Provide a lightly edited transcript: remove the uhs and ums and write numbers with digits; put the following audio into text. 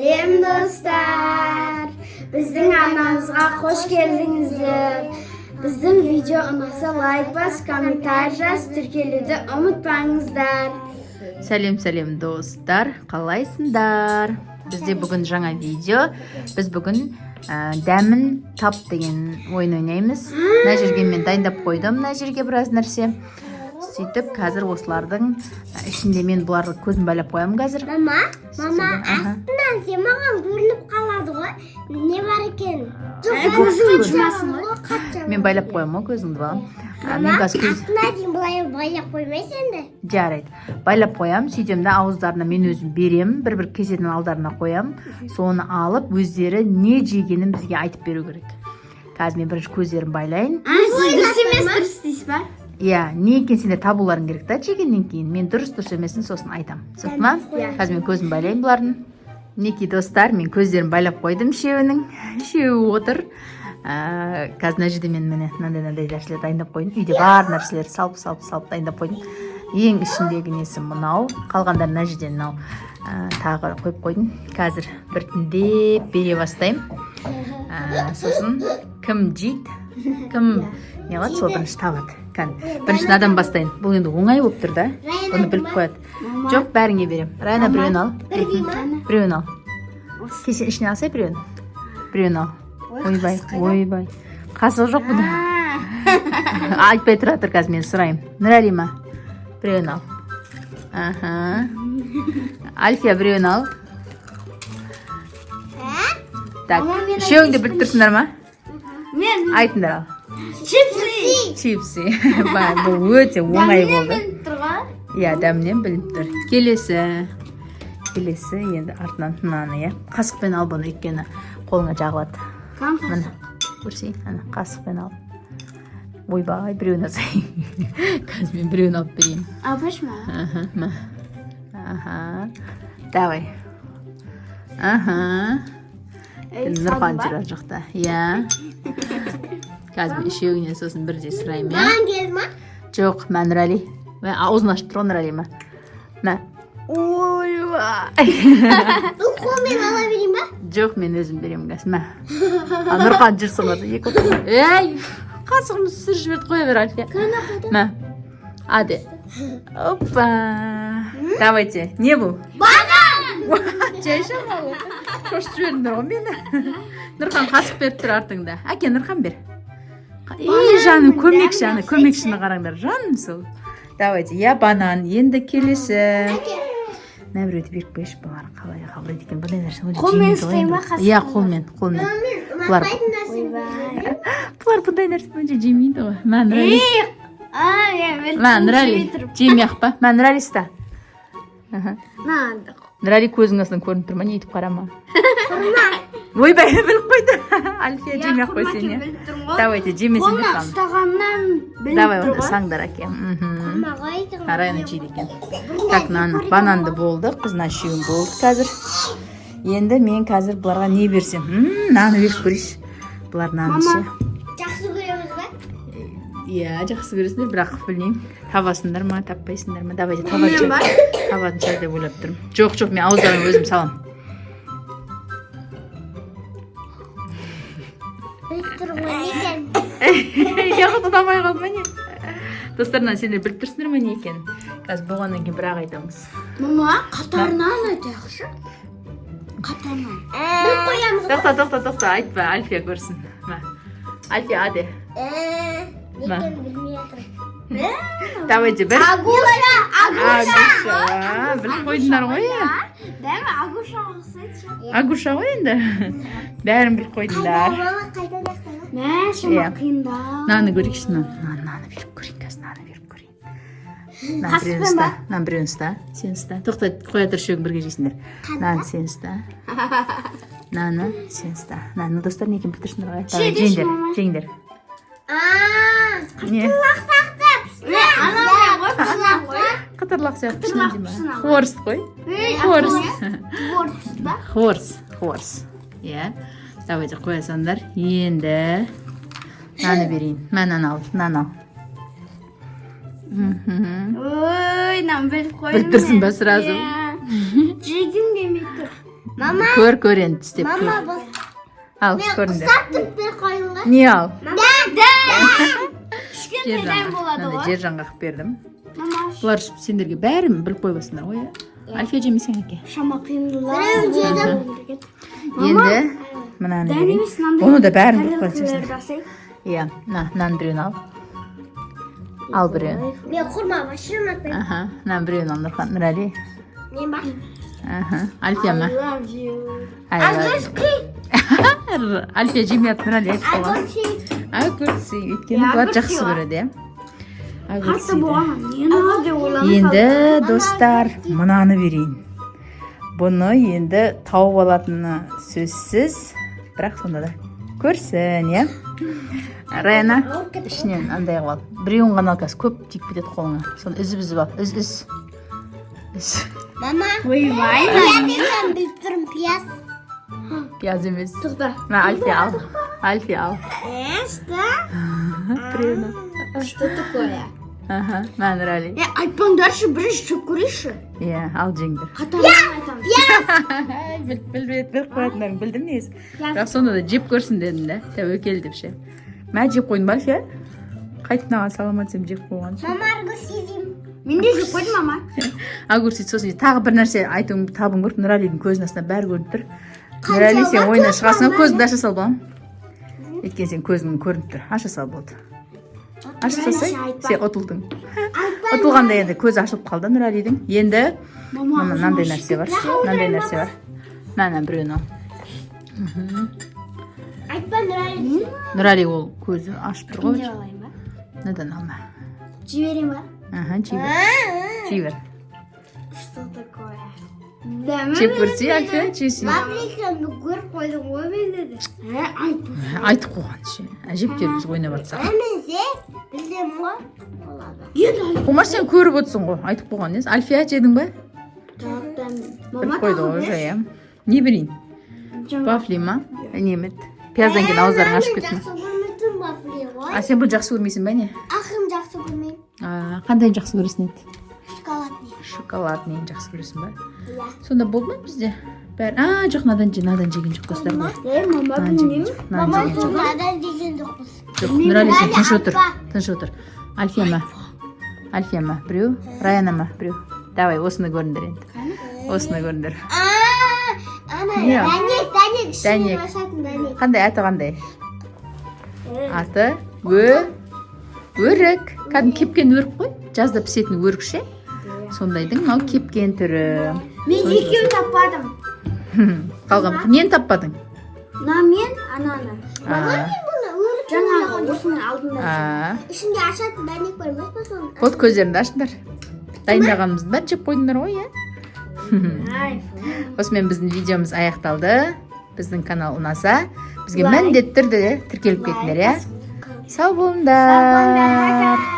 Сәлем, достар! Біздің арнамызға қош келдіңіздер. Біздің видео ұнаса, лайк бас, комментарий жаз, тіркелуді ұмытпаңыздар. Сәлем, сәлем, достар! Қалайсыңдар? Бізде бүгін жаңа видео. Біз бүгін дәмін тап деген ойын ойнаймыз. Мына жерге мен дайындап қойдым, мына жерге біраз нәрсе. Сөйтіп, қазір осылардың ішінде мен бұларды көзін байлап қоямын қазір. Мама, мама, Аха. астынан сен маған көрініп қалады ғой. Не бар екен? Көзің жұмасың ғой. Мен байлап қоямын ғой көзіңді, балам. Мен қазір көз Астына дейін былай байлап қоймайсың енді. Жарайды, байлап қоямын. Сөйтемін да, ауыздарына мен өзім беремін, бір бір кеседен алдарына қоямын. Соны алып, өздері не жегенін бізге айтып беру керек. Қазір мен бірінші көздерін байлайын. Дұрыс емес, дұрыс дейсіз ба? Иә, не екенін сендер табуларың керек та. Жегеннен кейін мен дұрыс, дұрыс емесін сосын айтамын, түсінікті ма? Қазір мен көзін байлайын бұлардың. Мінекей, достар, мен көздерін байлап қойдым үшеуінің, үшеуі отыр. Қазір мына жерде мен, міне, мынандай мынандай нәрселер дайындап қойдым. Үйде бар нәрселерді салып, салып, салып дайындап қойдым. Ең ішіндегі несі мынау, қалғандарын мына жерден мынау тағы қойып қойдым. Қазір біртіндеп бере бастаймын. Сосын кім жейді, кім не қылады, сол бірінші табады. Кәні, бірінші мынадан бастайын. Бұл енді оңай болып тұр да, бұны біліп қояды. Жоқ, бәріңе беремін. Райана, біреуін ал. Біреуін ал, кесе ішіне алсай біреуін. Біреуін ал. Ойбай, ойбай, қасық жоқ бұда. Айтпай тұра тұр, қазір мен сұраймын. Нұралима, біреуін ал. Аха, Альфия, біреуін ал. Так, үшеуің де біліп тұрсыңдар ма? Мен Айтыңдар, ал. Чипсы. Чипсы. Бұл өте оңай болды. Тұр ғой. Иә, дәмінен білініп тұр. Келесі, келесі. Енді артынан мынаны, иә, қасықпен ал бұны, өйткені қолыңа жағылады. Міне, көрсей, ана қасықпен ал. Ойбай, біреуін алсай. Қазір мен біреуін алып берейін. Алпаш ма? Аха, мә. Аха, давай. Аха, Нұрхан жүр ар жақта. Иә, қазір мен үшеуіңнен сосын бірдей сұраймын, иә. Маған келді ма? Жоқ, мә, Нұрәли. Мә, аузын ашып тұр ғой, Нұрәли. Мә, мә, ойбай! Бұл қолмен ала берейін ба? Жоқ, мен өзім беремін қазір. Мә. А, Нұрхан жүр соларда екі отыр. Ей, қасығымды түсіріп жіберді. Қоя бер, Альфия. Мә, аде, опа, давайте. Не бұл? Банан! Жай шамалы шошытып жібердіңдер ғой мені. Нұрхан, қасық беріп тұр артыңда. Әке, Нұрхан, бер. Ей, жаным, көмекші, ана көмекшіні қараңдар, жаным сол. Давайте, иә, банан. Енді келесі. Мына біреуді беріп қояйыншы. Бұлар қалай қабылдайды екен бұндай нәрсені? Қолмен Жемейді ғой ұстай ма, енді. қасықпен? Иә, қолмен, қолмен. Бұлар Ұнатпайтын нәрсе. Бұлар бұндай нәрсені онша жемейді ғой. Мә, Нұрәли. А, иә, мен Мә, Нұрәли, жемей ақ па? Мә, Нұрәли, ұста. Аха. Нұрәли, көзіңнің астынан көрініп тұр ма? Не, өйтіп қарама. Ойбай, біліп қойды. Альфия, жемей ақ қой сен, иә. Давайте, жемесең де Қолына сал. ұстағаннан білініп Давай тұр онда, ғой. саңдар, әке. Арайна жейді екен. Так, мынаны, бананды болды, қыз, мына үшеуін болды. Қазір енді мен қазір бұларға не берсем? Мынаны беріп көрейінші. Бұлар наны ше? Жақсы көреміз ба? Иә, жақсы көресіңдер, бірақ білмеймін, табасыңдар ма, таппайсыңдар ма. Давайте, табатын шығар, табатын шығар деп ойлап тұрмын. Жоқ, жоқ, мен ауыздарына өзім саламын. Біліп тұр ғой не екен. Ұят, ұнамай қалды ма, не? Достар, мына сендер біліп тұрсыңдар ма не екенін? Қазір болғаннан кейін бірақ айтамыз. Мама, қатарынан айтайықшы. Қатарынан. Біліп қоямыз ғой. Тоқта, тоқта, тоқта, айтпа, Альфия көрсін. Мә, Альфия, аде. Не Мә. екенін білмей жатырмын. Давайте, бір. Агуша! Агуша, біліп қойдыңдар ғой, иә. Дәмі агушаға ұқсайды. Агуша ғой енді, бәрін біліп қойдыңдар. Мама, қайдан? Мә, шама Иә. қиындау. Мынаны көрейікші, мынаны, мынаны беріп көрейін қазір, мынаны беріп көрейін. Мынаны біреуін Қасықпен ұста. ба? Мынаны біреуін ұста, сен ұста. Тоқта, қоя тұр, үшеуің бірге жейсіңдер. Мынаны сен ұста, мынаны сен ұста. Мынаны, достар, не екенін біліп тұрсыңдар ғой. Давай, Жейдеші, жеңдер. Мама. Жеңдер. А, Не? Анандай ғой, пышақ қой. Қытырлақ сияқты Қытырлақ пішін дей ма? пішін. Хворст қой, хворст. Творчество ба? Хворст, хворст, иә. Давайте, қоя салыңдар. Енді мынаны берейін. Мә, мынаны ал, мынаны ал. Ой, мынаны біліп қойдым. Біліп тұрсың ба сразу? Иә. Жегім келмей тұр. Мама. Көр, көр енді, тістеп Мама, көр. Бұл. Ал, Мен көріңдер. ұстап тұрып беріп қойдым ғой. Не, ал. Да. Жер дәм болады мынандай ғой. Жер жаңғақ бердім. Мама. Бұлар сендерге бәрін біліп қойбасыңдар ғой, иә? Альфия, жемесең, әке. Шама қиындылар. Біреуін жедім. Енді мынаны Дәм берейін. емес, мынандай. Оны да бәрін біліп қоясыңдар. Тарелкаларды алсай. Иә, мына, мынаның біреуін ал. Ал біреуін. Мен құрма вообще ұнатпаймын. Аха, мынаның біреуін ал, Нұрхан, Нұрәли. Мен бар. Аха, Альфия ма? I love you. I love you. Огурцы. Альфия жемей жатыр, Нұрәли айтып қойған. Огурцы. Огурцы, өйткені Иә, бұлар огурцы жақсы бар. көреді, иә. Қатты Огурцыды. болған. Нені ал деп ойланып Енді, достар, мынаны берейін. Бұны енді тауып алатыны сөзсіз, бірақ сонда да көрсін, иә. Раяна, ішінен андай қылып ал, біреуін ғана ал, қазір көп тиіп кетеді қолыңа. Соны үзіп, үзіп ал, үз, үз, үз. Мама. Ойбай. Пияз екенін біліп тұрмын, пияз. Пияз емес. Тоқта. Мә, Альфия, ал. Альфия, ал. Э, что? Біреуін ал. Что такое? Аха, мә, Нұрәли. Е, айтпаңдаршы, бірінші жеп көрейікші. Иә, ал, жеңдер. Қатарынан айтамыз. Біліп, біліп, біліп қоятындарың білдім негізі, бірақ сонда да жеп көрсін дедім да, тәуекел деп ше. Мә, жеп қойдың ба, Альфия? Қайтып мынаған саламат десем, жеп қойған. Мама, огурцы жеймін. Мен де жеп қойдым, мама. Огурцы сосын тағы бір нәрсе айтуым, табуым керек. Нұрәлидің көзінің астында бәрі көрініп тұр. Нұрәли, сен ойыннан шығасың ғой, көзіңді аша сал, балам, өйткені сен көзің көрініп тұр. Аша сал, болды, аша салсай. Сен ұтылдың. Ұтылғанда енді көзі ашылып қалды Нұрәлидің. Енді Мама, мына, мынандай нәрсе бар, мынандай нәрсе бар. Мына, біреуін ал. Айтпа, Нұрәлі. Нұрәли, ол көзі ашып тұр ғой. Мен алайын ба? Мынадан алма. Жіберейін ба? Аха, жей бер, жей бер. Что такое? Дәмі. Жеп көрсе, Альфия, жесін. Вафликаны көріп қойдым ғой мен де. Е, айт. Айтып қойған ше, әжептәуір біз ойнап жатсақ. Әмесе білемін ғой. Болады. Енді айт. Қумаш, сен көріп отырсың ғой, айтып қойған несі. Альфия, жедің ба? Дәмі. Біліп қойды ғой уже, иә. Не берейін? Вафли ма, неме еді? Пияздан кейін ауыздарың ашып Мен кетті ме? жақсы көрмейтін вафли ғой. А сен бұны жақсы көрмейсің ба, не? Ақын жақсы көрмеймін. А, қандайын жақсы көресің еді? Шоколадный. Шоколадныйын жақсы көресің ба? Иә. Сонда болды ма бізде бәрі? А, жоқ, мынадан же, мынадан жеген жоқ, достар, бұл. Е, мама, Мынадан жеген білмеймін. жоқ, мынадан Мама, жеген жоқ. сонадан жеген жоқпыз. Жоқ, Нұрәли, сен тыныш отыр. Айтпа. Тыныш отыр. Альфия ма? Альфия ма біреу, Раяна ма біреу. Давай, осыны көріңдер енді, осыны көріңдер. А, ана Не? дәнек, дәнек, ішінен Дәнек. ашатын дәнек. Қандай аты, қандай аты? Өрік, кәдімгі кепкен өрік қой, жазда пісетін өрік ше, сондайдың мынау кепкен түрі. Мен екеуін таппадым. Қалған нені таппадың? Мына мен ананы. А, Бұны өрік Жаңағы осының алдында. а. Ішінде ашатын дәнек бар емес па, соны? Вот, көздеріңді ашыңдар. Дайындағанымыздың бәрін жеп қойдыңдар ғой, иә. Ай, Осымен біздің видеомыз аяқталды. Біздің канал ұнаса, бізге Лайк. міндетті түрде тіркеліп кетіңдер, иә. Сау болыңдар. Сау болыңдар.